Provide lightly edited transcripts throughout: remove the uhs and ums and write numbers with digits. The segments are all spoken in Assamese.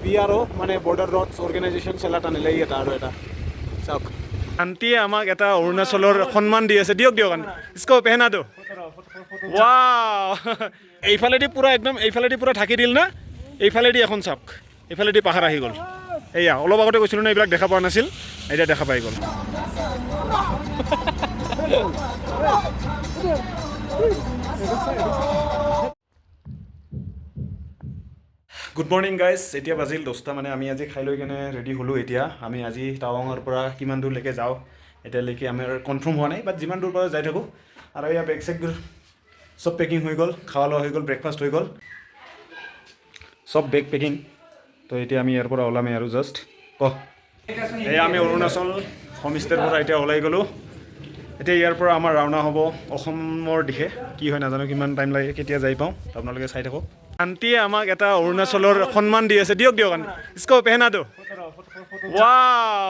BRO মানে বৰ্ডাৰ ৰোডছ অৰ্গেনাইজেশ্যন, চেলা টানেল। এই এটা আৰু এটা চাওক। আণ্টিয়ে আমাক এটা অৰুণাচলৰ সন্মান দি আছে। দিয়ক দিয়ক, इसको पहना दो। ৱাও, এইফালেদি পূৰা একদম, এইফালেদি পূৰা ঢাকি দিল না। এইফালেদি এখন চাওক, এইফালেদি পাহাৰ আহি গ'ল। এয়া অলপ আগতে কৈছিলোঁ ন, এইবিলাক দেখা পোৱা নাছিল, এতিয়া দেখা পাই গ'ল। গুড মৰ্ণিং গাইজ, এতিয়া বাজিল 10টা। মানে আমি আজি খাই লৈ কেনে ৰেডি হ'লোঁ। এতিয়া আমি আজি টাৱাঙৰ পৰা কিমান দূৰলৈকে যাওঁ, এতিয়ালৈকে আমাৰ কনফাৰ্ম হোৱা নাই, বাট যিমান দূৰ পৰা যাই থাকোঁ। আৰু এয়া বেগ চেগবোৰ চব পেকিং হৈ গ'ল, খোৱা লোৱা হৈ গ'ল, ব্ৰেকফাষ্ট হৈ গ'ল, চব বেগ পেকিং। তো এতিয়া আমি ইয়াৰ পৰা ওলামেই আৰু জাষ্ট ক। এয়া আমি অৰুণাচল হোমষ্টেৰ পৰা এতিয়া ওলাই গ'লোঁ। এতিয়া ইয়াৰ পৰা আমাৰ ৰাওনা হ'ব অসমৰ দিশে। কি হয় নাজানো, কিমান টাইম লাগে, কেতিয়া যাই পাওঁ, আপোনালোকে চাই থাকক। আণ্টিয়ে আমাক এটা অৰুণাচলৰ সন্মান দি আছে। দিয়ক দিয়ক, इसको पहना दो। Wow,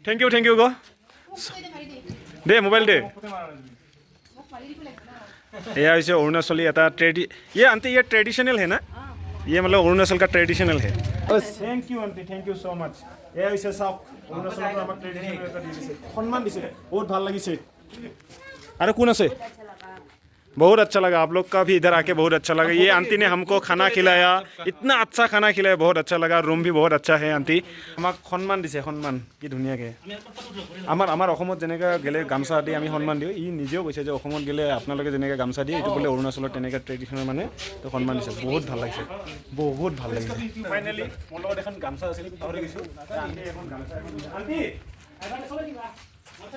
thank you, thank you. গ দে, মোবাইল দে। এয়া হৈছে অৰুণাচলী এটা ট্ৰেডি ये आंटी, ये ट्रेडिशनल है ना? ये मतलब अरुणाचल का ट्रेडिशनल है। Thank you aunty, thank you so much. এয়া হৈছে চাওক, অৰুণাচলৰ পৰা আমাক ট্ৰেডিশ্যনেল এটা দি দিছে, সন্মান দিছে, বহুত ভাল লাগিছে। আৰু কোন আছে? बहुत अच्छा लगा, आप लोग का भी इधर आके बहुत अच्छा लगा। ये आंटी ने हमको खाना खिलाया, इतना अच्छा खाना खिलाया, बहुत अच्छा लगा। रूम भी बहुत अच्छा है। आंटी আমাক সন্মান দিছে, সন্মান কি ধুনীয়াকৈ। আমাৰ অসমত যেনেকৈ গ'লে গামোচা দি আমি সন্মান দিওঁ, ই নিজেও কৈছে যে অসমত গ'লে আপোনালোকে যেনেকৈ গামোচা দিয়ে, এইটো বোলে অৰুণাচলত তেনেকৈ ট্ৰেডিশ্যনেল, মানে তো সন্মান দিছে। বহুত ভাল লাগিছে, বহুত ভাল লাগিছে। ফাইনেলি মোৰ লগত এখন গামোচা আছিল, পাহৰি গৈছোঁ। আণ্টি এখন গামোচা এখন দিছে। আণ্টি,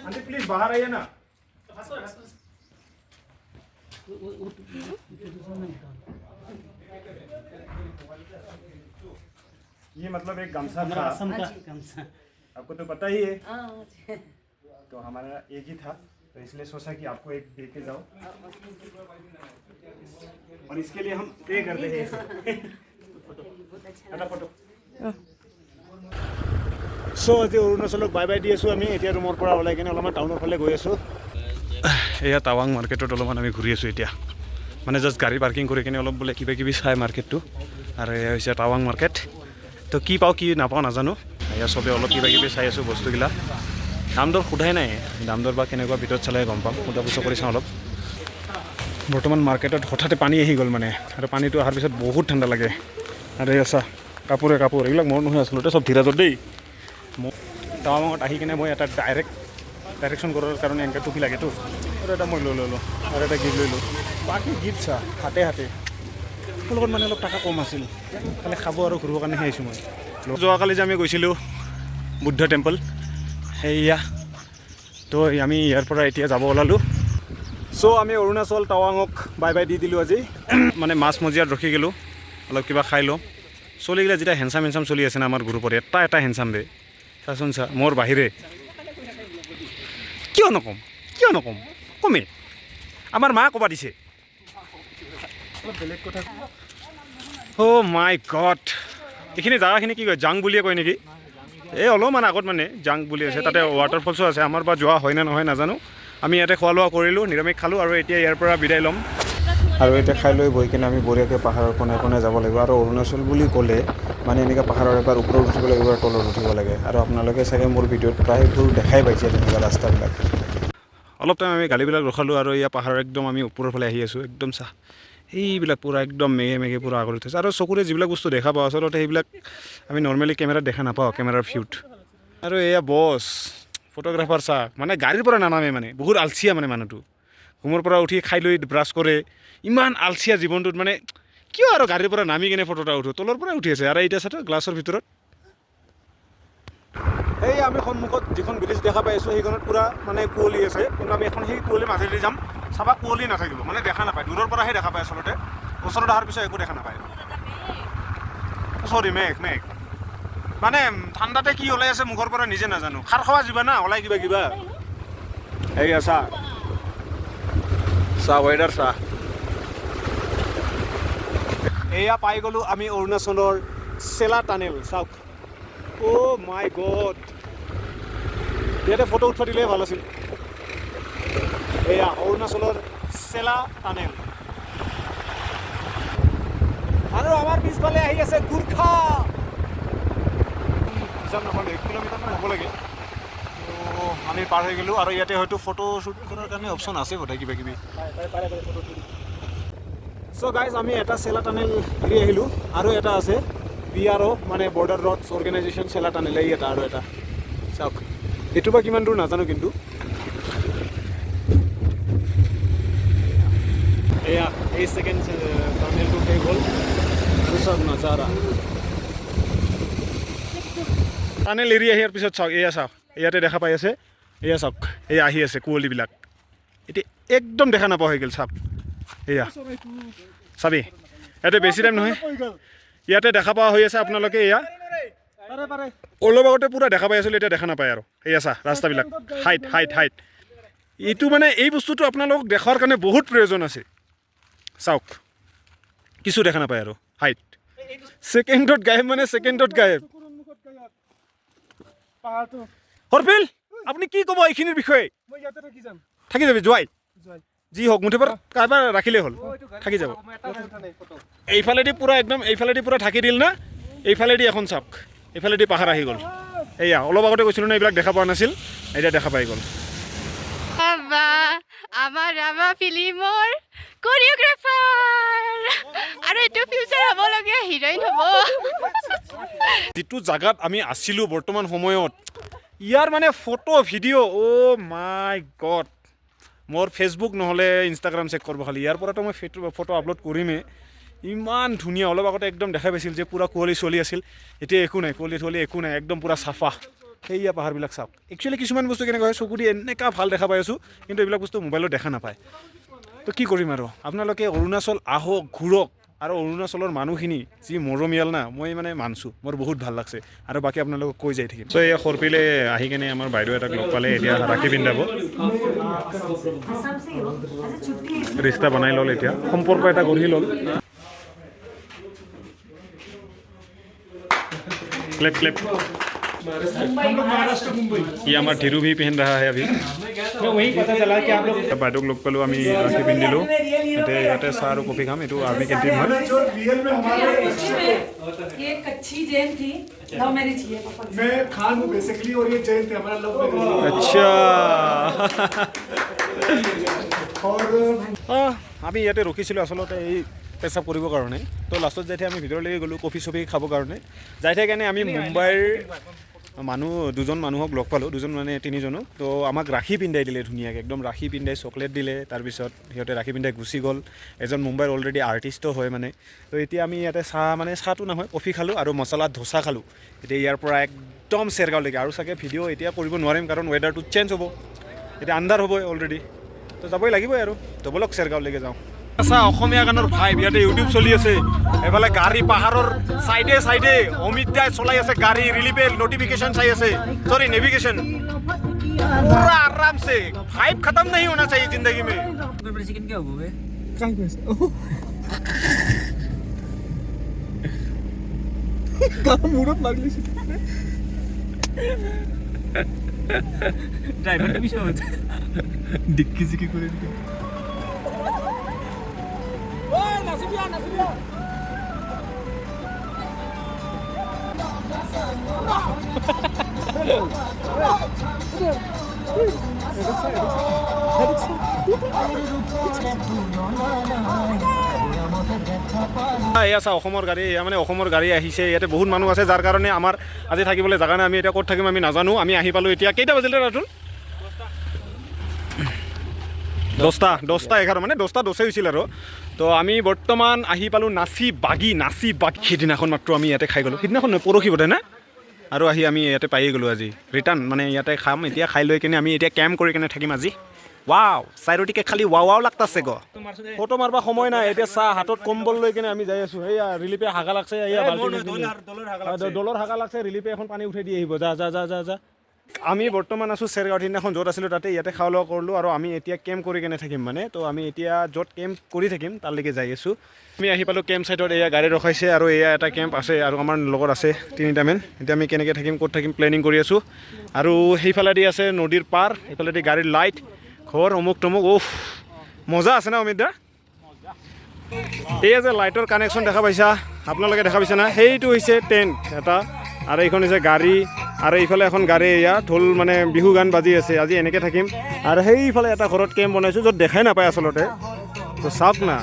আণ্টি, প্লিজ बाहर आइए ना। ये मतलब एक गमछा था। असम का गामसा। आपको तो पता ही है। तो हमारा एक ही था, तो इसलिए सोचा कि आपको एक दे के जाओ और इसके लिए हम पे कर रहे हैं। এটা ফটো। চ' আজি অৰুণাচলক বাই বাই the আছোঁ। আমি এতিয়া ৰুমৰ পৰা ওলাই কিনে অলপমান টাউনৰ ফালে গৈ আছোঁ। এয়া টাৱাং মাৰ্কেটত অলপমান আমি ঘূৰি আছোঁ এতিয়া, মানে জাষ্ট গাড়ী পাৰ্কিং কৰি কিনে অলপ বোলে কিবা কিবি চাই মাৰ্কেটটো। আৰু এয়া হৈছে টাৱাং মাৰ্কেট। তো কি পাওঁ কি নাপাওঁ নাজানো। এয়া চবে অলপ কিবা কিবি চাই আছোঁ বস্তুগিলা। দাম দৰ সোধাই নাই, দাম দৰ বা কেনেকুৱা ভিতৰত চালে গম পাম। সোধা পোছা কৰি চাওঁ অলপ। বৰ্তমান মাৰ্কেটত হঠাতে পানী আহি গ'ল মানে, আৰু পানীটো অহাৰ পিছত বহুত ঠাণ্ডা লাগে। আৰু এই আছা কাপোৰে কাপোৰ, এইবিলাক মোৰ নহয় আচলতে, চব ধীৰাজত দেই। মোক টাৱাঙত আহি কিনে মই এটা ডাইৰেক্ট ডাইৰেকশ্যন কৰাৰ কাৰণে এনেকৈ টুপি লাগেতো, আৰু এটা মই লৈ ল'লোঁ আৰু এটা গিফ্ট লৈ ল'লোঁ। বাকী গিফ্ট চা হাতে হাতে। মোৰ লগত মানে অলপ টকা কম আছিল, খালি খাব আৰু ঘূৰিবৰ কাৰণেহে আহিছোঁ মই। যোৱাকালি যে আমি গৈছিলোঁ বুদ্ধ টেম্পল, সেয়া। তো আমি ইয়াৰ পৰা এতিয়া যাব ওলালোঁ। চ' আমি অৰুণাচল টাৱাঙক বাই বাই the দিলোঁ আজি। মানে মাজ মজিয়াত ৰখি গ'লোঁ, অলপ কিবা খাই লওঁ। চলিগিলা যেতিয়া হেনচাম হেনচাম চলি আছে না, আমাৰ গ্ৰুপত এটা এটা হেনচাম বে। চাচোন চা, মোৰ বাহিৰে। কিয় নক'ম, কিয় নক'ম? কমেই আমাৰ মা ক'বা দিছে। বেলেগ কথা। অ' মাই গড, এইখিনি জেগাখিনি কি কয়, জাং বুলিয়ে কয় নেকি? এই অলপমান আগত মানে জাং বুলি আছে, তাতে ৱাটাৰফলছো আছে। আমাৰ বা যোৱা হয় নে নহয় নাজানো। আমি ইয়াতে খোৱা লোৱা কৰিলোঁ, নিৰামিষ খালোঁ আৰু এতিয়া ইয়াৰ পৰা বিদায় ল'ম। আৰু এতিয়া খাই লৈ বহি কিনে আমি বঢ়িয়াকৈ পাহাৰৰ কোণে কোণে যাব লাগিব। আৰু অৰুণাচল বুলি ক'লে মানে এনেকৈ পাহাৰৰ এবাৰ ওপৰত উঠিব লাগিব আৰু তলত উঠিব লাগে। আৰু আপোনালোকে চাগে মোৰ ভিডিঅ'ত প্ৰায়বোৰ দেখাই পাইছে তেনেকুৱা ৰাস্তাবিলাক। অলপ টাইম আমি গাড়ীবিলাক ৰখালোঁ আৰু ইয়াৰ পাহাৰৰ একদম আমি ওপৰৰ ফালে আহি আছোঁ। একদম চাহ, সেইবিলাক পূৰা একদম মেঘে মেঘে পূৰা আগুৰি থৈছে। আৰু চকুৰে যিবিলাক বস্তু দেখা পাওঁ, আচলতে সেইবিলাক আমি নৰ্মেলি কেমেৰাত দেখা নাপাওঁ, কেমেৰাৰ ভিউত। আৰু এয়া বছ ফটোগ্ৰাফাৰ চাহ, মানে গাড়ীৰ পৰা নানামে, মানে বহুত আলচিয়া। মানে মানুহটো ঘুমৰ পৰা উঠি খাই লৈ ব্ৰাছ কৰে। ইমান আলচিয়া জীৱনটোত, মানে কিয় আৰু গাড়ীৰ পৰা নামি কিনে ফটো এটা উঠো? তলৰ পৰাই উঠি আছে। আৰু এতিয়া চাতো গ্লাছৰ ভিতৰত। এই আমি সন্মুখত যিখন ব্ৰিজ দেখা পাই আছোঁ, সেইখনত পূৰা মানে কুঁৱলী আছে। কিন্তু আমি এখন সেই কুঁৱলীৰ মাজেদি যাম, চাবা কুঁৱলী নাথাকিব, মানে দেখা নাপায়। দূৰৰ পৰাহে দেখা পায় আচলতে, ওচৰত অহাৰ পিছত একো দেখা নাপায়। চৰি, মেঘ মেঘ। মানে ঠাণ্ডাতে কি ওলাই আছে মুখৰ পৰা নিজে নাজানো। খাৰ খোৱা যিবা না ওলাই কিবা কিবা। এইয়া চাহ, চাহ ৱেডাৰ চাহ। এয়া পাই গ'লোঁ আমি অৰুণাচলৰ চেলা টানেল। চাওক, অ' মাই গড, ইয়াতে ফটো উঠোৱা দিলেই ভাল আছিল। এয়া অৰুণাচলৰ চেলা টানেল আৰু আমাৰ পিছফালে আহি আছে গোৰ্খা। হিচাপ নাপালোঁ, 1 কিলোমিটাৰমান হ'ব লাগে। তো আমি পাৰ হৈ গ'লোঁ আৰু ইয়াতে হয়তো ফটো শ্বুট কৰাৰ কাৰণে অপশ্যন আছে বোধহয় কিবা কিবি। চ' গাইজ, আমি এটা চেলা টানেল এৰি আহিলোঁ আৰু এটা আছে বিআৰঅ', মানে বৰ্ডাৰ ৰোডছ অৰ্গেনাইজেশ্যন চেলা টানেল। এই এটা আৰু এটা চাওক, এইটো বা কিমান দূৰ নাজানো কিন্তু। এয়া এই ছেকেণ্ড টানেলটো শেষ হ'ল আৰু চাওক নাজাৰা। টানেল এৰি আহিয়াৰ পিছত চাওক, এয়া চাওক, ইয়াতে দেখা পাই আছে। এয়া চাওক, এয়া আহি আছে কুঁৱলীবিলাক। এতিয়া একদম দেখা নাপোৱা হৈ গ'ল। চাওক, এয়া চাবি, ইয়াতে বেছি টাইম নহয়, ইয়াতে দেখা পোৱা হৈ আছে আপোনালোকে। এয়া অলপ আগতে পূৰা দেখা পাই আছিলোঁ, এতিয়া দেখা নাপায় আৰু। এয়া চা ৰাস্তাবিলাক হাইট হাইট হাইট। এইটো মানে এই বস্তুটো আপোনালোকক দেখুৱাৰ কাৰণে বহুত প্ৰয়োজন আছে। চাওক, কিছু দেখা নাপায় আৰু। হাইট ছেকেণ্ডত গায়েব, মানে ছেকেণ্ডত গায়েব। পাহাৰটো। হৰপিল, আপুনি কি ক'ব এইখিনিৰ বিষয়ে? মই ইয়াতে থাকি যাম। থাকি যাবি জোৱাই? জোৱাই। যি হওক, মুঠৰ ওপৰত কাৰোবাৰ ৰাখিলেই হ'ল, থাকি যাব। এইফালেদি পূৰা একদম এইফালেদি পূৰা থাকি দিল না। এইফালেদি এখন চাওক, এইফালেদি পাহাৰ আহি গ'ল। এয়া অলপ আগতে কৈছিলোঁ ন, এইবিলাক দেখা পোৱা নাছিল, এতিয়া দেখা পাই গ'ল। বাবা, আমাৰ ৰাভা ফিল্মৰ কৰিঅ'গ্ৰাফাৰ আৰু এইটো ফিউচাৰ হ'বলগীয়া হিৰইন হ'ব। যিটো জাগাত আমি আছিলোঁ বৰ্তমান সময়ত, ইয়াৰ মানে ফটো ভিডিঅ', অ' মাই গড, মোৰ ফেচবুক নহ'লে ইনষ্টাগ্ৰাম চেক কৰিব খালি। ইয়াৰ পৰাতো মই ফটো আপলোড কৰিমেই। ইমান ধুনীয়া। অলপ আগতে একদম দেখা পাইছিল যে পূৰা কুঁৱলী চলি আছিল, এতিয়া একো নাই, কুঁৱলী চুৱলী একো নাই, একদম পূৰা চাফা। সেয়া পাহাৰবিলাক চাওক। একচুৱেলি কিছুমান বস্তু কেনেকুৱা হয়, চকু দি এনেকুৱা ভাল দেখা পাই আছোঁ, কিন্তু এইবিলাক বস্তু মোবাইলত দেখা নাপায়। তো কি কৰিম আৰু, আপোনালোকে অৰুণাচল আহক, ঘূৰক। আৰু অৰুণাচলৰ মানুহখিনি যি মৰমীয়াল না, মই মানে মানছোঁ, মোৰ বহুত ভাল লাগছে। আৰু বাকী আপোনালোকক কৈ যাই থাকিম। চ' এয়া সৰপিলে আহি কেনে আমাৰ বাইদেউ এটাক লগ পালে, এতিয়া ৰাখি পিন্ধাব। असम से ही हो? अच्छा, छुट्टी है। ৰিষ্টা বনাই ল'ল, এতিয়া সম্পৰ্ক এটা গঢ়ি ল'ল। Clap clap. ये আমাৰ धीरू भी पहन रहा है अभी। वही पता चला कि आप लोग বাইদেউক লগ পালোঁ আমি, ৰাখি পিন্ধিলোঁ। ইয়াতে ইয়াতে চাহ আৰু কফি খাম। এইটো আৰ্মি কেণ্টিন হয়। ये कच्ची जैन थी, लव मैरिज की है पापा के साथ। मैं खान हूँ बेसिकली और ये जैन थे, हमारा लव मैरिज। আচ্ছা। और আমি ইয়াতে ৰখিছিলোঁ আচলতে এই পেচাব কৰিবৰ কাৰণে। তো লাষ্টত যাই আমি ভিতৰলৈকে গ'লোঁ কফি চফি খাবৰ কাৰণে। যাই থাকি কেনে আমি মুম্বাইৰ মানুহ দুজন মানুহক লগ পালোঁ, দুজন মানে তিনিজনক। তো আমাক ৰাখি পিন্ধাই দিলে ধুনীয়াকৈ, একদম ৰাখি পিন্ধাই চকলেট দিলে। তাৰপিছত সিহঁতে ৰাখি পিন্ধাই গুচি গ'ল। এজন মুম্বাইৰ অলৰেডি আৰ্টিষ্টো হয় মানে। তো এতিয়া আমি ইয়াতে চাহ, মানে চাহটো নহয়, কফি খালোঁ আৰু মছলা ধোচা খালোঁ। এতিয়া ইয়াৰ পৰা একদম চেৰগাঁওলৈকে আৰু চাগে ভিডিঅ' এতিয়া কৰিব নোৱাৰিম, কাৰণ ৱেডাৰটো চেঞ্জ হ'ব, এতিয়া আন্ধাৰ হ'বই অলৰেডি। তো যাবই লাগিবই আৰু। তো ব'লক চেৰগাঁওলৈকে যাওঁ। আচ্ছা, অসমীয়া গানৰ ভাইব, ইয়াতে ইউটিউব চলি আছে। এইফালে গাড়ী পাহাৰৰ চাইডে চাইডে অমিত দাই চলাই আছে গাড়ী, ৰিলিপে নটিফিকেশ্যন চাই আছে, চৰি নেভিগেশ্যন। पूरा आराम से, भाइब खत्म नहीं होना चाहिए जिंदगी में। মূৰত লাগলিছে। ডিক্কি চিকি কৰি দিকে। এয়া চা, অসমৰ গাড়ী। এয়া মানে অসমৰ গাড়ী আহিছে। ইয়াতে বহুত মানুহ আছে, যাৰ কাৰণে আমাৰ আজি থাকিবলৈ জেগা নাই। আমি এতিয়া ক'ত থাকিম আমি নাজানো। আমি আহি পালোঁ এতিয়া কেইটা বাজিলে ৰাতুল? 10টা, 10টা 11, মানে 10টা 10-এ হৈছিল আৰু। তো আমি বৰ্তমান আহি পালোঁ নাচি বাগি, নাচি বাগি। সিদিনাখন মাত্ৰ আমি ইয়াতে খাই গ'লোঁ, সিদিনাখন নহয়, পৰহি বোধহয় না। আৰু আহি আমি ইয়াতে পায়ে গ'লোঁ আজি ৰিটাৰ্ণ, মানে ইয়াতে খাম এতিয়া। খাই লৈ কেনে আমি এতিয়া কেম্প কৰি কেনে থাকিম আজি। ৱাও, চাইৰটিকে খালি ৱাও ৱাও লাগতাছে গ। ফটো মাৰবা সময় নাই এতিয়া। চাহ হাতত কম্বল লৈ কেনে আমি যাই আছোঁ। সেয়া ৰিলিপে হাগা লাগছে, এয়া দলৰ হাগা লাগছে। ৰিলিপে এখন পানী উঠাই দি আহিব। যা যা যা যা যা। আমি বৰ্তমান আছোঁ চেৰগাঁৱত, সিদিনাখন য'ত আছিলোঁ তাতে। ইয়াতে খোৱা লোৱা কৰিলোঁ আৰু আমি এতিয়া কেম্প কৰি কেনে থাকিম মানে। তো আমি এতিয়া য'ত কেম্প কৰি থাকিম তালৈকে যাই আছোঁ। আমি আহি পালোঁ কেম্প চাইটত। এয়া গাড়ী ৰখাইছে আৰু এয়া এটা কেম্প আছে আৰু আমাৰ লগত আছে তিনিটামান। এতিয়া আমি কেনেকৈ থাকিম, ক'ত থাকিম প্লেনিং কৰি আছোঁ। আৰু সেইফালেদি আছে নদীৰ পাৰ, সেইফালেদি গাড়ীৰ লাইট, ঘৰ, অমুক তমুক। উফ, মজা আছে না অমিত দা? এই যে লাইটৰ কানেকশ্যন দেখা পাইছা আপোনালোকে, দেখা পাইছা না? সেইটো হৈছে টেণ্ট এটা আৰু এইখন হৈছে গাড়ী। আৰু এইফালে এখন গাড়ী, এয়া ঢোল, মানে বিহু গান বাজি আছে। আজি এনেকৈ থাকিম। আৰু সেইফালে এটা ঘৰত কেম্প বনাইছোঁ, য'ত দেখাই নাপায় আচলতে। তো চাওক না।